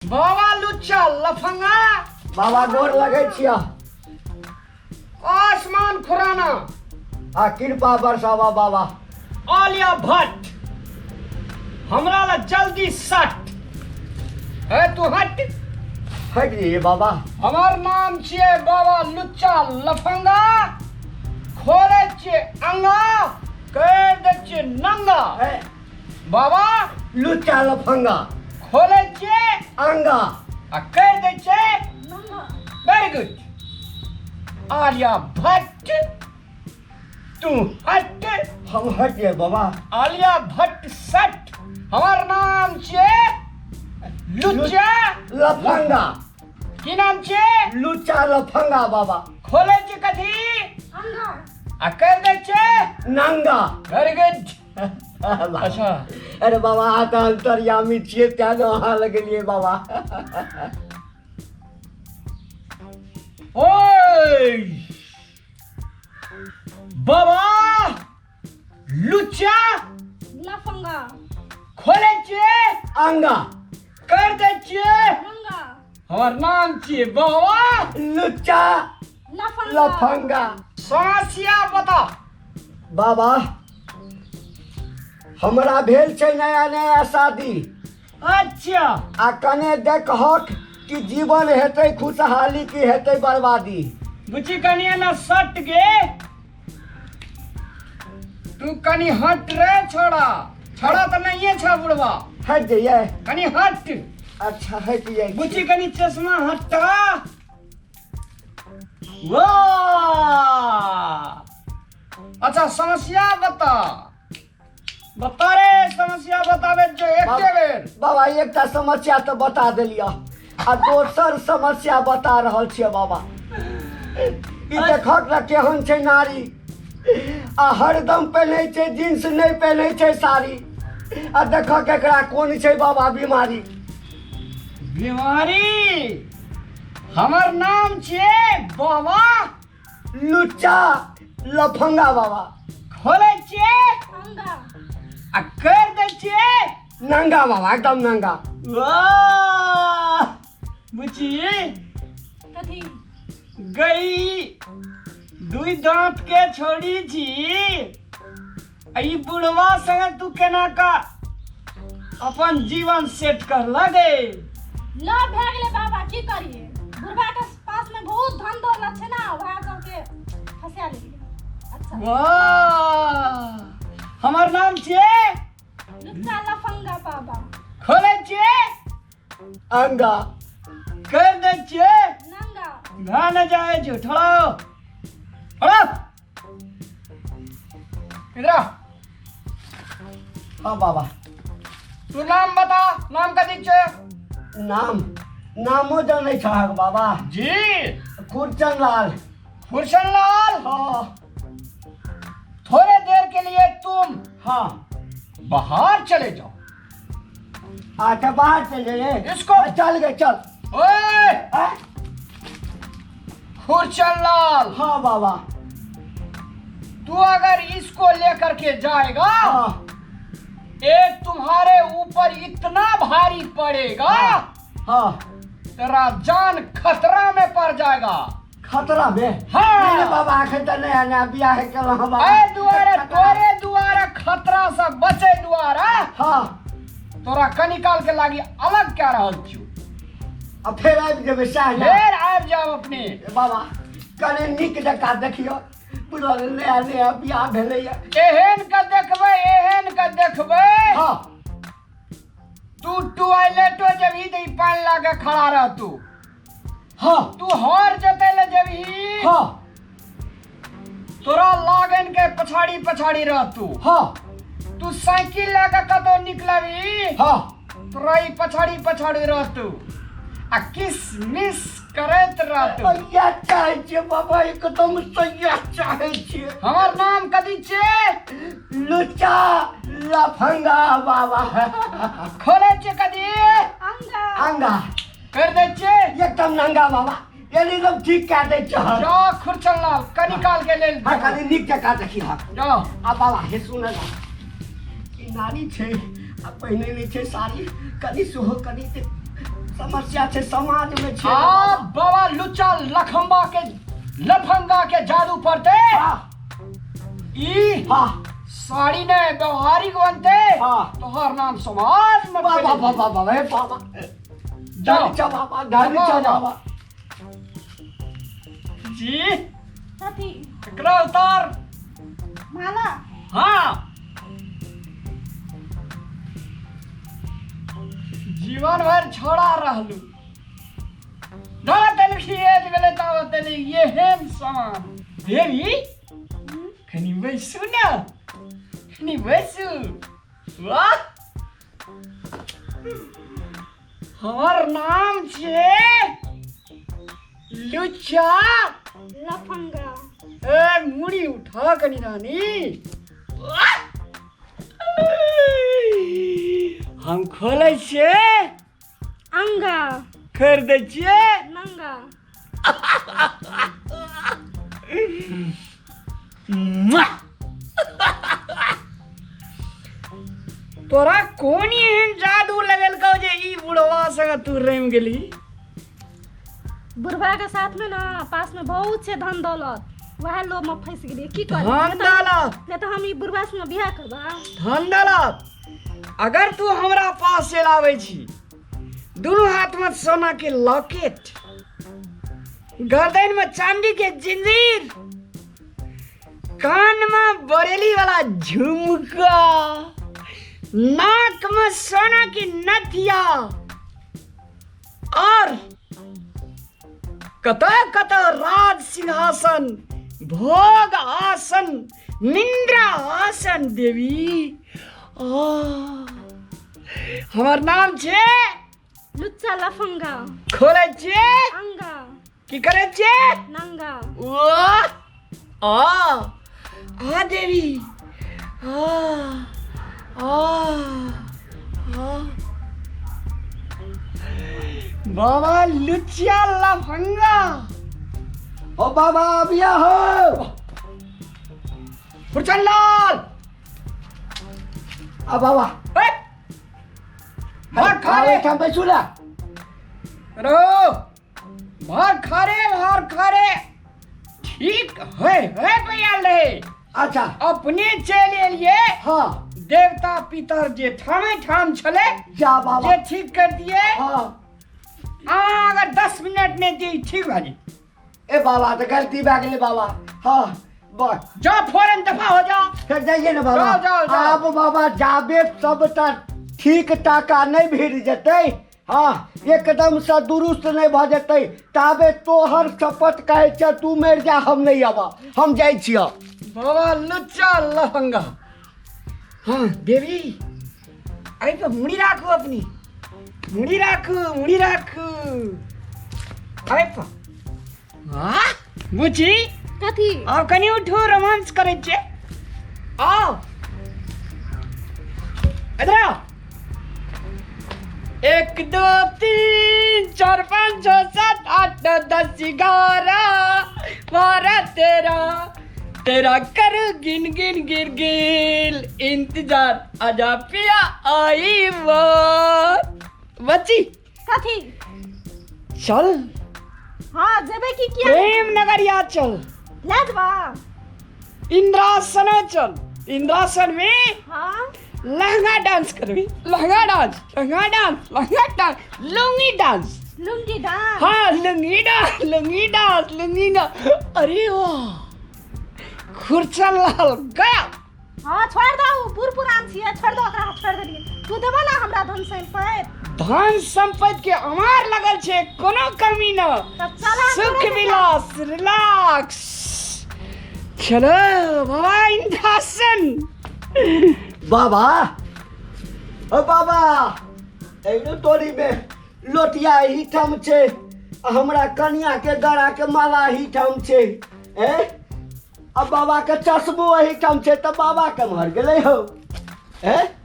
बाबा लुच्चा लफंगा। बाबा गोर लगै छियह। आसमान खुराना। आ कृपा बरसावा बाबा। आलिया भट्ट हमरा ला जल्दी सट है, तू हट। हट जइए बाबा। हमार नाम छियै बाबा लुच्चा लफंगा, खोले छियै अंगा, कर दै छियै नंगा। है। बाबा लुच्चा लफंगा खोले छियै अंगा आ कर दै छियै नंगा। वेरी गुड आलिया भट्ट, तू हट। हम हट जाए बाबा। आलिया भट्ट सट, हमार नाम छियै लुच्चा लफंगा। की नाम छियै? लुच्चा लफंगा बाबा। खोले छियै कथी? अंगा। आ कर दै छियै नंगा। वेरी गुड अच्छा। अरे बाबा, अहाँ तऽ अंतर्यामी छियै, तें ने अहाँ लगेलियै बाबा। ओए बाबा लुच्चा लफंगा खोले छियै अंगा कर दै छियै नंगा। हमर नाम छियै बाबा लुच्चा लफंगा। लफंगा। समस्या बता। बाबा, हमरा भेल छै नया नया शादी। अच्छा। आ कने देखहक कि जीवन हेतै खुशहाली कि हेतै बर्बादी। बुच्ची कनी एना सट गे, तू कनी हट रे छोड़ा, छोड़ा तऽ नहिये छ बुढ़वा। हट जइयै। कनी हट। अच्छा हट जाइ। बुच्ची कनी चश्मा हटा। वाह, अच्छा समस्या बता, बता रे समस्या बताबे जो एके बेर। बाबा एकटा समस्या तऽ बता देलियऽ, आ दोसर समस्या बता रहल छियै बाबा। ई देखक ने केहन छै नारी, आ हरदम पहिनै छै जींस, नहि पहिनै छै साड़ी, आ देखक एकरा कोन छै बाबा बीमारी। बीमारी? हमर नाम छियै बाबा लुच्चा लफंगा बाबा। खोलै छियै अंगा आ कर दै छियै नंगा बाबा, एकदम नंगा। वाह बुची। कथी? गई दुई दांत के छोड़ी छी, आ ई बुढ़वा संगे तू केना का अपन जीवन सेट कर लगे? लव भए गेलै बाबा, की करिए, बुढ़वा के पास में बहुत धन दौलत छै ना, वएह सबके फंसा लेलिए। अच्छा। वाह, हमर नाम छियै लुच्चा लफंगा बाबा। खोलै छियै अंगा कर दै छियै नंगा। भए न जाइ छौ। ठड़ो ठड़ो, इधर आ। हाँ बाबा। तू नाम बता, नाम कथी छै? नाम? नामो जानै छहक बाबा? जी। खुरचन लाल। खुरचन लाल? हाँ। थोड़े देर के लिए तुम हाँ बाहर चले जाओ। अच्छा बाहर चल जाइए। इसको हाँ, चल गए चल। ओए हाँ? खुरचन लाल। हाँ बाबा। तू अगर इसको लेकर के जाएगा, हाँ, एक तुम्हारे ऊपर इतना भारी पड़ेगा, हाँ, तेरा जान खतरा में पड़ जाएगा। खतरा में? हाँ। नहीं नहीं बाबा, अखन तऽ नया नया बियाह केलहुँ हँ बाबा। ए दुआरे तोरे दुआरे खतरा से बचे दुआरे हाँ, तोरा कनिकाल के लागी अलग कए रहल छियौ। आ फेर आबि जेबै सएह ने? फेर आबि जाब अपने। बाबा कने नीक जकाँ देखियौ, बुझल नया नया बियाह भेलैया। एहन के देखबै, एहन के देखबै। हाँ। तू टॉयलेटो जेबही तऽ ई पानि लऽ के खड़ा रह तू। हाँ। तू हर जोतै लए जेबही, हाँ, तोरा लागन के पछाड़ी पछाड़ी रह तू। हाँ। तू साइकिल लए के कतौ निकलबही, हाँ, तोरा ई पछाड़ी पछाड़ी रह तू आ किसमिस करैत रह तू। इएह चाहै छियै बाबा, एकदम से इएह चाहै छियै। हमर नाम कथी छियै? लुच्चा लफंगा बाबा। खोलै छियै कथी? अंगा। अंगा कर दै छियै एकदम नंगा बाबा, यानी एकदम ठीक कए दै छह। जा खुरचन लाल, कनी काल के लेल। हाँ, कनी नीक जकाँ देखी। हँ। जा। आ बाबा हे सुन ना, ई नारी छै आ पहिने नहि छै साड़ी, कनी सेहो कनी ते समस्या छै समाज में छै। आ बाबा लुच्चा लखम्बा के लफंगा के जादू पड़ते। हाँ। ई हाँ। साड़ी ने व्यवहारिक बनते। हाँ। तोहर नाम समाज में वाह वाह फैले। वाह वाह वाह हे बाबा। जाओ। धनी छ बाबा, धनी छ जाओ। बाबा। जी। कथी? एकरा उतार। माला? हाँ, जीवन भर छोड़ा रहलू ना देलखी एज भेलै ताबत देली एहन सामान। देवी, कनी बैसू ने, कनी बैसू। वाह, हमर नाम छै लुच्चा लफंगा। ए मुड़ी उठा कनी रानी। वाह! हम खोलै छियै। अंगा। खोलि दै छियै। नंगा। मुआ! तोरा कोन एहन जादू लगेलकौ जे ई बुढ़वा संगे तू रमि गेली? बुढ़वा के साथ में ना पास में बहुत छै धन दौलत, वएह लोभ में फंस गेलियै। की करी? धन दौलत? नहीं तो हम ई बुढ़वा संगे बियाह करबा। धन दौलत अगर तू हमरा पास चलि आबै छी, दुनू हाथ में सोना के लॉकेट, गर्दन में चांदी के जिंजीर, कान में बरेली वाला झुमका, नाक में सोना की नथिया और कतऽ कतऽ राज सिंहासन, भोग आसन, निंद्रा आसन। देवी आ, हमर नाम छै लुच्चा लफंगा। खोलै छियै। अंगा। की करै छियै? नंगा। वाह, आ आ देवी, आ आ आ बाबा लुचिया लफंगा। ओ बाबा, अबिया हो। फुरचन लाल। आ बाबा। ए, भाग खा रे। एहिठाम बैसू ने। रहो, भार खा रे, भार खा रे। ठीक है, है भैया ले। अच्छा। अपने चलि एलिए। हाँ। देवता पितर जे ठामे ठाम छले जा बाबा। जे ठीक कर दिए। हाँ। आ अगर 10 मिनट में जे ठीक भए जी। ए बाबा, तऽ गलती भए गेलै बाबा। हाँ बस। जा, फौरन दफा हो जा। फिर जाइए ने बाबा। जाओ, जाओ, जाओ। आब बाबा जाबे सबटा ठीक टाका नहि भेट जेतै, हाँ, एकदमसँ दुरुस्त नहि भऽ जेतै, ताबे तोहर शपथ कहै छियह, तू मरि जा, हम नहि अबह, हम जाइ छियह। बाबा लुच्चा लफंगा। हाँ देवी, एहि पर मुड़ी राखू, अपनी मुड़ी राखू, मुड़ी राखू एहि पर। हाँ बुची। कथी? आब कनि उठू, रोमांस करै छियै। आउ, इधर आओ। 1 2 3 4 5 6 7 8 9 10 11 12 13, तेरा कर गिन गिन गिन गिन इंतजार, आजा पिया आई बार। बच्ची। कथी? चल। हाँ, जेबै की किया? प्रेम नगरिया चल। लए जेबा? इंद्रासन चल, इंद्रासन में। हाँ। लहंगा डांस करबी, lehenga dance, lehenga dance, lehenga dance, lungi dance. Lungi dance? हाँ, lungi dance, lungi dance, lungi dance. अरे वाह, खुरचन लाल गया। हाँ, छोड़ दो, बूढ़ पुरान छियै, छोड़ दो ओकरा। छोड़ देलियै। तू देबो ना हमरा धन संपत्ति? धन संपत्ति के अमार लगल छै, कोनो कमी न। तब चला। सुख विलास, रिलैक्स। चलो बाबा इंद्रासन। बाबा, ओ बाबा, एगो तोरी में लोटिया एहिठाम छै आ हमरा कनिया के गड़ा के माला एहिठाम छै। ए आ बाबा के चश्मो एहिठाम छै, तऽ बाबा केम्हर गेलै हौ? ए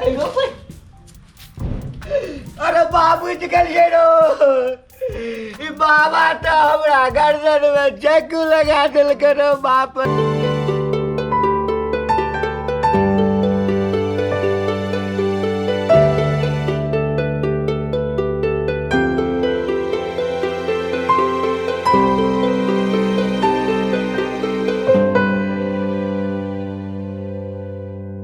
एगो पे- अरे बाबू गेलियै रो, ई बाबा तऽ हमरा गर्दन में चक्कू लगा देलकै रो बाप।